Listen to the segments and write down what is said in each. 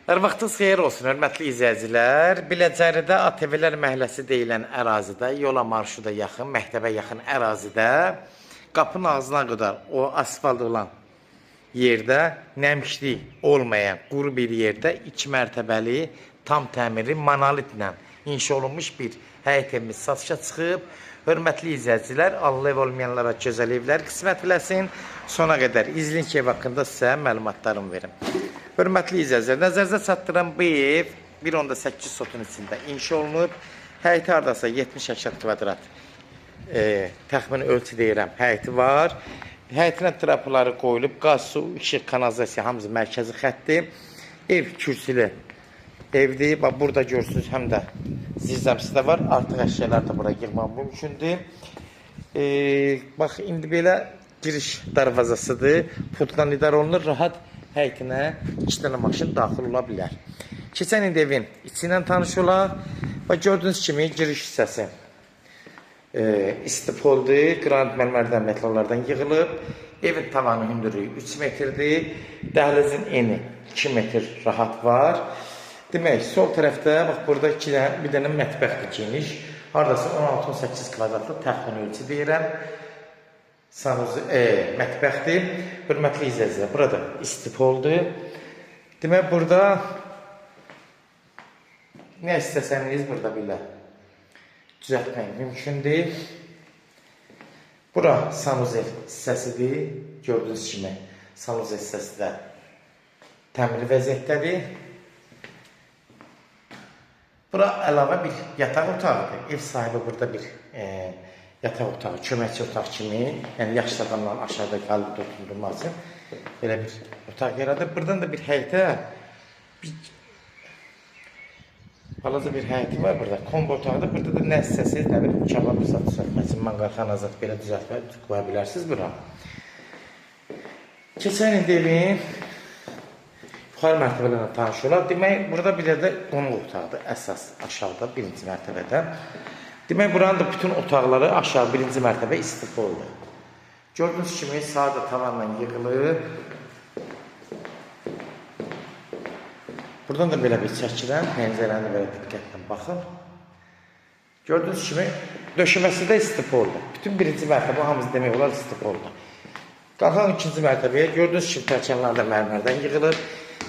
Hər vaxtınız xeyir olsun, hörmətli izləyicilər. Biləcəridə ATV-lər məhəlləsi deyilən ərazidə, yola marşruta yaxın, məktəbə yaxın ərazidə, qapının ağzına qədər o asfalt olan yerdə, nəmişlik olmayan quru bir yerdə 2 mərtəbəli, tam təmirli monolitlə inşa olunmuş bir həyət evimiz satışa çıxıb. Hörmətli izləyicilər, Allah ev olmayanlara gözəl evlər qismət eləsin. Sona qədər izləyin ki, ev haqqında sizə məlumatlarımı verim. Hörmətli izləyicilər, nəzərinizə çatdıran bu ev 1.8 sotun içində inşa olunub. Həyəti hardasa 70-80 kvadrat təxmini ölçü deyirəm, həyəti var. Həyətin ətrafları qoyulub, qaz, su, işıq, kanalizasiya hamısı mərkəzi xəttdir. Ev kürsülü evdir. Bax, burada görürsünüz, həm də zirzəmisi də var. Artıq əşyalar da bura yığmaq mümkündür. Bax, indi belə giriş darvazasıdır. Pultla idarə olunur, rahat həyətinə 2 dənə maşın daxil ola bilər. Keçən indi evin içindən tanış olaq. Bax, gördüyünüz kimi giriş hissəsi istipoldur, qranit mərmərdən, metallardan yığılıb. Evin tavanı hündürlüyü 3 metrdir. Dəhlizin eni 2 metr rahat var. Demək, sol tərəfdə, bax, burada bir dənə mətbəxdir geniş. Hardasa 16-18 kvadratlıq təxmini ölçü deyirəm. Mətbəxdir. Hörmətli izləyicilər, burada istipoldur. Demək, burada nə istəsəniz burada belə düzəltmək mümkündür. Bura sanuzel hissəsidir. Gördüyünüz kimi sanuzel hissəsi də təmir vəziyyətdədir. Bura əlavə bir yataq otağıdır. Ev sahibi burada bir yataq otağı, köməkçi otaq kimi, yəni yaşlı adamların aşağıda qalıb oturmaq üçün belə bir otaq yaradır. Buradan da bir həyətə, bir balaca bir həyəti var burada. Kombo otağıdır. Burada da nə istəsəniz, nə bilim, kabab zat düzəltmək üçün, manqalxana zat belə düzəltmək qoya bilərsiniz bura. Keçən indi evin yuxarı mərtəbələrlə tanış olaq. Demək, burada bir də qonaq otağıdır. Əsas aşağıda, birinci mərtəbədə. Demək, buranın da bütün otaqları aşağı birinci mərtəbə istifoldur. Gördüyünüz kimi sadə tavanla yığılıb. Buradan da belə bir çəkirəm. Pəncərəni belə diqqətlə baxın. Gördüyünüz kimi döşəməsi də istifoldur. Bütün birinci mərtəbə hamısı demək olar istifoldur. Qalxaq ikinci mərtəbəyə. Gördüyünüz kimi pərçənlər də mərmərdən yığılıb.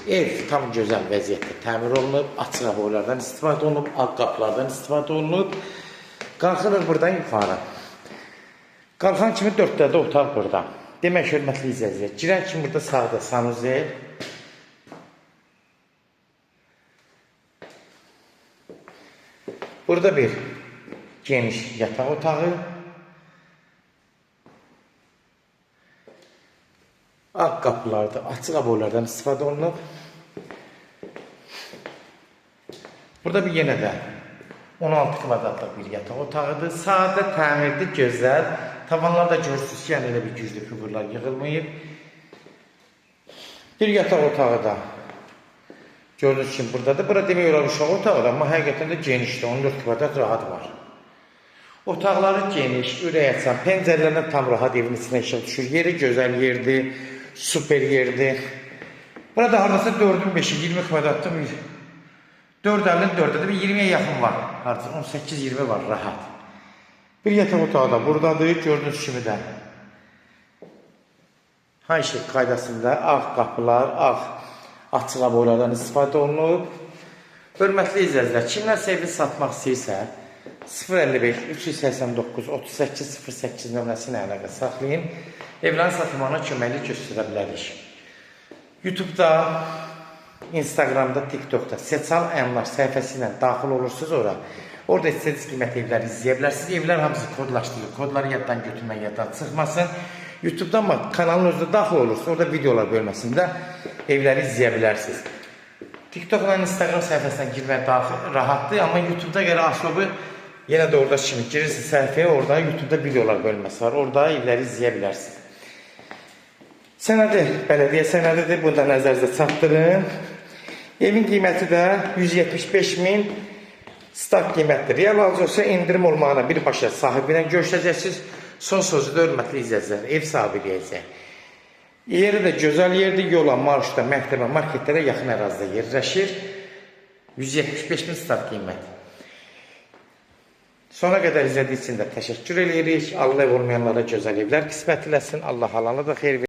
Ev tam gözəl vəziyyətdə təmir olunub. Açıq aboylardan istifadə olunub. Ağ qapılardan istifadə olunub. Qalxırıq buradan yuxarı. Qalxan kimi 4 dənə də otaq burada. Demək, hörmətli izləyicilər, girən kimi burada sağda sanuzel. Burada bir geniş yataq otağı. Ağ qapılarda, açıq aboylardan istifadə olunub. Burada bir yenə də 16 kvadratlıq bir yataq otağıdır. Sadə, təmirli, gözəl. Tavanlarda görürsünüz ki, yəni elə bir güclü fiqurlar yığılmayıb. Bir yataq otağı da gördüyünüz kimi buradadır. Bura demək olar uşaq otağıdır, amma həqiqətən də genişdir. 14 kvadrat rahat var. Otaqları geniş, ürək açan, pəncərələrinə tam rahat evin içinə işıq düşür. Yeri gözəl yerdir, super yerdir. Burada hardasa 4-ün 5-i 20 kvadratlıq bir 4,50-nin 4-də bir 20-yə yaxın var. Hardasa 18-20 var rahat. Bir yataq otağı da buradadır. Gördüyünüz kimi də hər şey qaydasında ağ qapılar, ağ açıq aboylardan istifadə olunub. Hörmətli izləyicilər, kimlərsə evi satmaq istəyirsə 055 389 38 08 nömrəsi ilə əlaqə saxlayın. Evlərin satılmağına köməklik göstərə bilərik. YouTube'da, Instagram'da, TikTok'da Seçal Əmlak səhifəsi ilə daxil olursunuz ora. Orada istədiyiniz qiymət evləri izləyə bilərsiniz. Evlər hamısı kodlaşdırılır. Kodları yaddan götürmək yaddan çıxmasın. YouTube'dan bax, kanalın özünə daxil olursunuz. Orada videolar bölməsində evləri izləyə bilərsiniz. TikTokla Instagram səhifəsinə girmək daxil rahatdır, amma YouTube'da gələ asobu yenə də orada kimi girirsiniz səhifəyə, orada YouTube'da videolar bölməsi var. Orada evləri izləyə bilərsiniz. Sənədi bələdiyyə sənədidir. Bunu da nəzərinizə çatdırın. Evin qiyməti də 175 min start qiymətdir. Real alıcı olsa endirim olmağına birbaşa sahibi ilə görüşəcəksiniz. Son sözü də hörmətli izləyicilər, ev sahibi deyəcək. Yeri də gözəl yerdir. Yola, marşruta, məktəbə, marketlərə yaxın ərazidə yerləşir. 175 min start qiymət. Sona qədər izlədiyiniz üçün də təşəkkür eləyirik. Allah ev olmayanlara gözəl evlər qismət eləsin. Allah halala da xeyir versin.